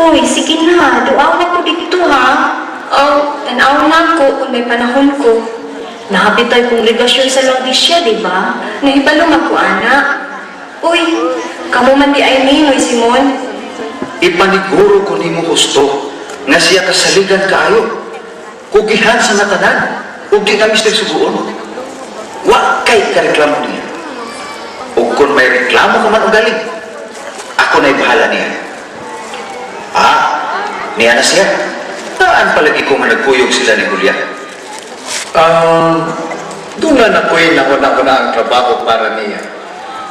Uy, sige na, duawa ko dito ha. Oh, tanaw na ako kung may panahon ko. Nahapit tayo kongregasyon sa Laodicea, di ba? Nahibalo man ko, ana. Uy, kamo man di ay ni, Noy Simon. Ipaniguro ko nimo husto nga siya kasaligan kaayo. Kugihan sa natanan ug di na mister suguon. Wa kay kareklamo niya. Ug kung may reklamo ka man og galing, ako na'y bahala niya. Ah, niya na siya. Taan palagi ko nga nagkuyog sila ni Julia. Doon na nakoy nauna-una ang trabaho para niya.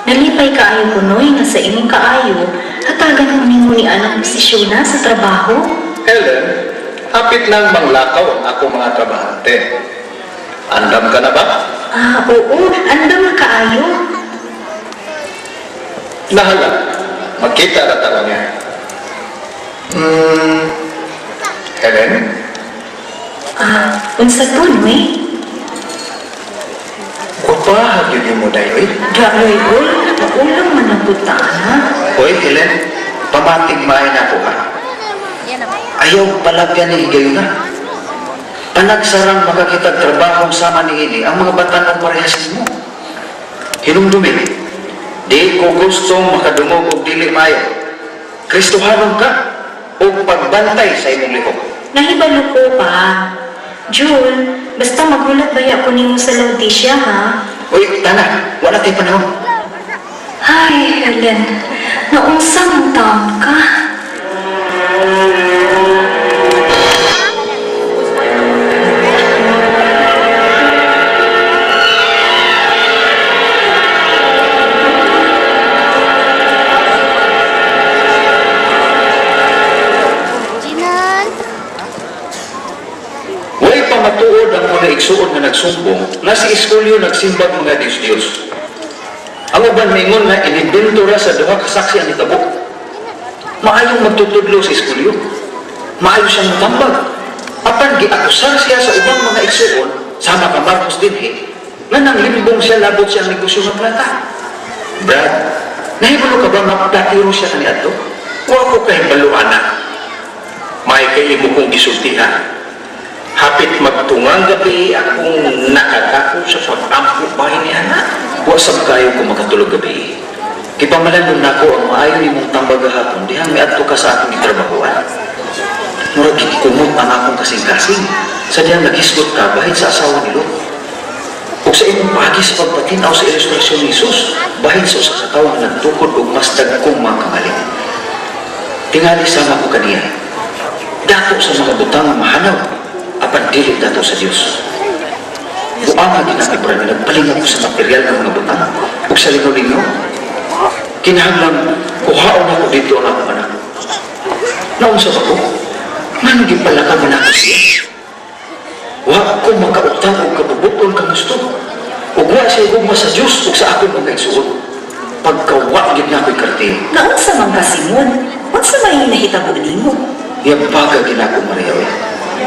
Nalipay kaayo ko, Noy, nga sa imong kaayo, hatagan ko nimo ni anang posisyon na sa trabaho. Helen, hapit lang manglakaw ang akong mga trabahante. Andam ka na ba? Ah, oo, andam na kaayo. Nahala, magkita na tayo niya. Helen, Ah, unsa to, Noy? Gwapahag yun mo dayoy. Dra, Noy, uy, maulang man ang puta, ha? Hoy, Helen, pamatig maay na ako ha. Ayaw palabyan ni higayon na. Panagsarang makakitag trabaho sama ni ini ang mga batan ng parehas nimo. Hinumdumi, di ko gustong makadungog og dili maayo. Kristohanon ka og pagbantay sa imong lihok. Nahibalo ko pa. Jule, basta magulat baya ko nimo sa Laodicea, ha? Uy, tana, wala tay panahon. Ay, Helen, naunsa man taon ka? Jinan! Way pamatuod ang mga igsuon nga nagsumbong na si Escolio nagsimbag mga Diyos-Diyos. Ang uban mingon nga inibento ra sa duha ka saksi ang hitabo. Maayong magtutudlo si Escolio. Maayo siyang mutambag. Apan giakusar siya sa ubang mga igsuon sama ka Marcos dinhi nga nanglimbong siya labot siya ang negosyo ng plata. Brad, nahibalo ka ba nga platero siya kaniadto? Wa ko kahibalo anak. May kay imo kong gisultihan. Hapit magtungang gabi akong nakatako sa pag-ampo bahin ni anak. Wa sab kayo ko makatulog gabi. Gipamalandong nako ang maayo nimong tambag gahapon dihang miadto ka sa akong gitrabahoan. Murag gikumot ang akong kasing-kasing sa dihang naghisgot ka bahin sa asawa ni Lot. Ug sa imong paagi sa pagpatin-aw sa ilustrasyon ni Jesus, bahin sa usa ka tawo nga nagtukod og mas dagkong mga kamalig. Tingali sama ko kaniya. Dato sa mga butang nga mahanaw, apan dili dato sa Dios. Buang nga ginakibra nga nagpalinga ko sa material ng mga butang ug sa lingaw-lingaw. Kinahanglan kuhaon ako dito ang akong anak. Naunsa ba ko? Ngano gipalaka man ako siya? Wa ko makautang og kabubuton kamusto. Ug wa siya gugma sa Dios ug sa akong mga igsuon. Pagkawa gid na ako'y kartiyo. Naunsa man ka, Simon? Unsa may nahitabo nimo? Yabaga ginako Maria oy.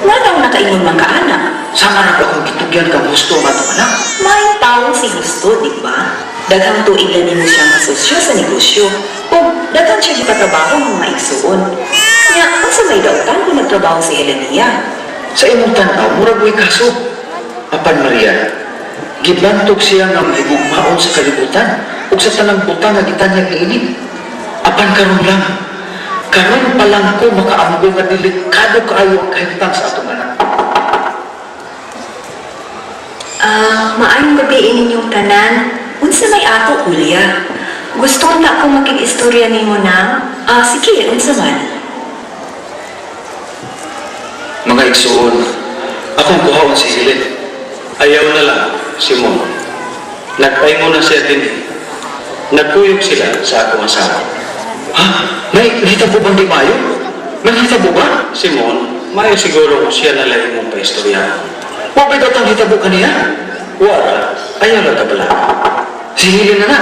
Nganaw nakaingon man ka ana? Sama na ko akong gitugyan kang husto ang atong anak. May tao si Gusto, di ba? Daghang tuig na nimo siyang kasosyo sa negosyo. O daghan siya gipatrabaho ng mga igsuon. Nya, unsa may dautan kung nagtrabaho si Helenia? Sa imong tan-aw, murag way kaso. Apan Maria, gibantog siya nga mahigugmaon sa kalibutan ug sa tanang butang nga gitanyag niini. Apan karon lang, karon pa lang ko makaamgo nga delikado kaayo ang kahimtang sa atong anak. Ah, maayong gabi ninyong tanan. Unsa may ato, Julia? Gusto ta ko makig-istorya nimo na. Ah, sige, unsa man? Mga igsuon, akong kuhaon si Helen. Ayaw na lang, Simon. Nagpaingon na siya din eh. Nagkuyog sila sa akong asawa. Ha? May nahitabo bang di maayo? May nahitabo ba? Simon, maayo siguro kung siya na lang imong paistoryahan. Wa ba'y datang hitabo kaniya? Wala, ayaw lang ka pala. Si Helen na na.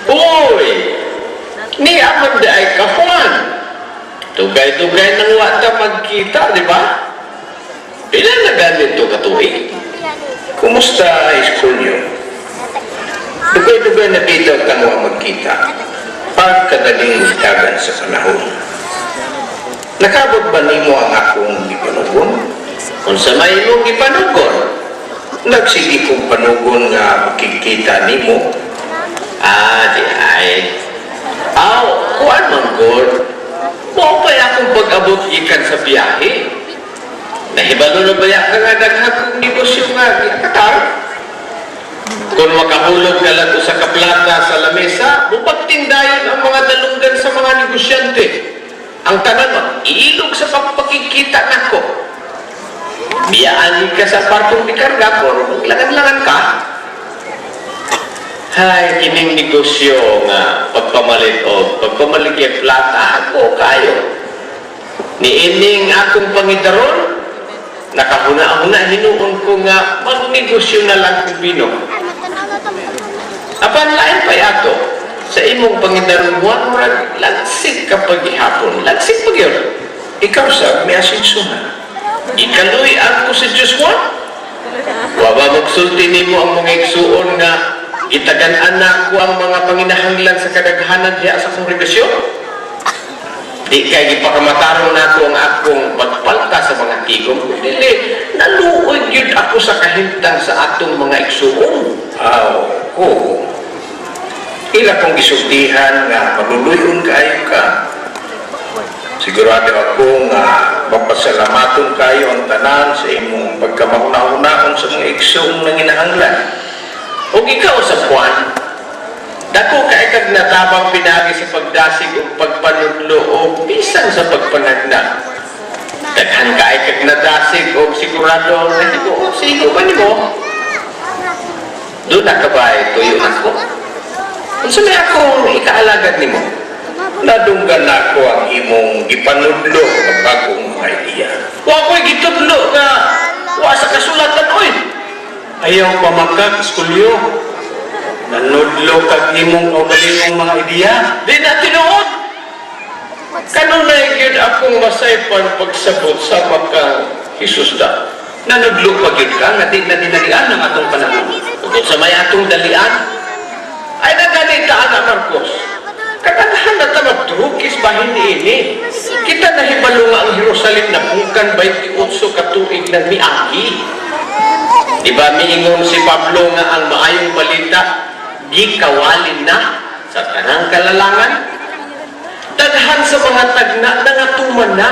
Uy! Ni Amanda ay kapuan. Dugay-dugay nang wa ta magkita, di ba? Pila na ganito katuig? Kumusta high school niyo? Dugay-dugay na bitaw kang wa magkita. Pagkadaling dagan sa panahon. Nakabot ba nimo ang akong gipanugon? Unsa may imong gipanugon? Nagsige kong panugon nga makikita nimo. Ah, di ay. Aw, kuan man gud. Mao pa'y akong pag-abot gikan sa biyahe. Nahibalo na baya ka nga daghan kong negosyo nga giakatar? Kung makahulog ka lang usa ka plata sa lamesa, mupagtindayon ang mga dalunggan sa mga negosyante. Ang tanan mag-ilog sa pagpakikita nako. Biyaan ka sa partong dikarga, pero maglangan-langan ka. Hay, kining negosyo nga pagpamalit o pagpamaligya plata ako kayo. Niining akong pangidaron, nakahuna-huna hinuon ko nga magnegosyo na lang kong bino. Apan lain pa ato sa imong pangidaron, Juan, murag lagsik ka paghihapon. Lagsik pa gyud. Ikaw sa may asinso na. Ikaluy ako sa Diyos, Juan. Wa ba magsulti nimo ang mga igsuon nga gitagan-an nako ang mga panginahanglan sa kadaghanan diha sa kongregasyon? Di kay gipakamatarong nako ang akong pagpalta sa mga tigom, dili naluoy gyud ako sa kahimtang sa atong mga igsuon. Aw, oo. Ila kong gisultihan nga maluluyon kaayo ka. Sigurado ako nga mapasalamaton kayo ang tanan sa imong pagkamahuna-hunaon sa mga igsoong nanginahanglan. Ug ikaw sa Juan, dako kay kag natabang pinaagi sa pagdasig ug pagpanudlo o bisan sa pagpanagna. Daghan kay kag nadasig og sigurado nahimo sigo ba nimo? Doon na ka ba tuyo nako? Unsa may akong ikaalagad nimo? Nadunggan nako ang imong gipanudlo ng bagong mga ideya. Wa ko'y gitudlo nga wa sa kasulatan, oy. Ayaw pamakak, Eskulyo. Nanudlo kag imong kaugalingong mga ideya. Di na tinuod. Kanunay gyud akong masaypan pagsabot sa makang Jesus da. Nanudlo pa gyud ka nga di na dinalian ang atong panahon. Ug sa may atong dalian, ay naganita ana, Marcos. Katanahan na ta magtrukis bahin niini. Kita nahibalo nga ang Jerusalem napungkan 28 ka tuig nang miagi. Di ba miingon si Pablo nga ang maayong balita gikawalin na sa tanang kalalangan? Daghan sa mga tagna nangatuman na.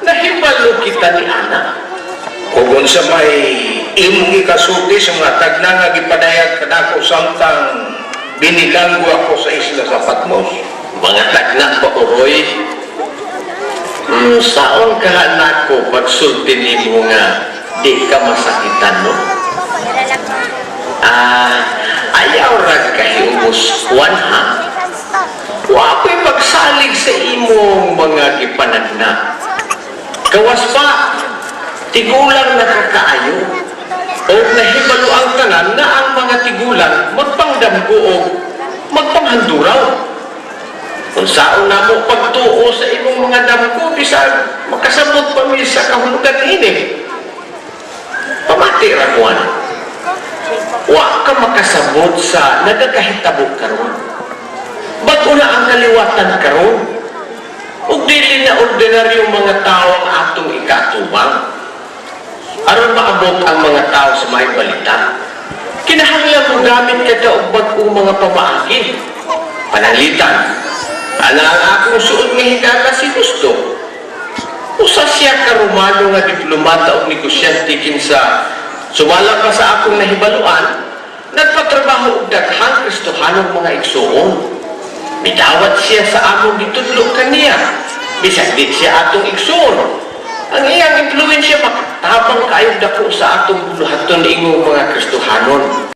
Nahibalo kita ni ana. Ug unsa may imong ikasulti sa mga tagna nga gipadayag kanako samtang binilanggo ako sa isla sa Patmos? Mga tagna pa, uroy. Saon ka nako pagsulti nimo nga di ka masakitan, no? Ah, ayaw ra kahiubos, Juan, ha? Wa ko'y pagsalig sa imong mga gipanagna. Gawas pa, tigulang nakakaayo. O nahibalo ang tanan na ang mga tigulang magpangdamgo o magpanghanduraw. Kung saon na mo pagtuo sa imong mga damgo, bisag makasabot pa mi sa kahulugan ini. Pamati ra, Juan. Wa ka makasabot sa nagakahitabo karon. Bag-o na ang kaliwatan karon. Ug dili na ordinaryong mga tao ang atong ikatubang. Aron maabot ang mga tao sa may balita, kinahanglan mo gamit kada og bag-ong mga pamaagi. Pananglitan, ana ang akong suod nga higala si Justo. Usa siya ka Romano nga diplomata og negosyante kinsa sumala pa sa akong nahibaluan, nagpatrabaho og daghang Kristohanong mga igsuon. Midawat siya sa among gitudlo kaniya, bisag di siya atong igsuon. Ang iyang impluwensya makatabang kaayong dako sa atong buluhaton ingong mga Kristohanon.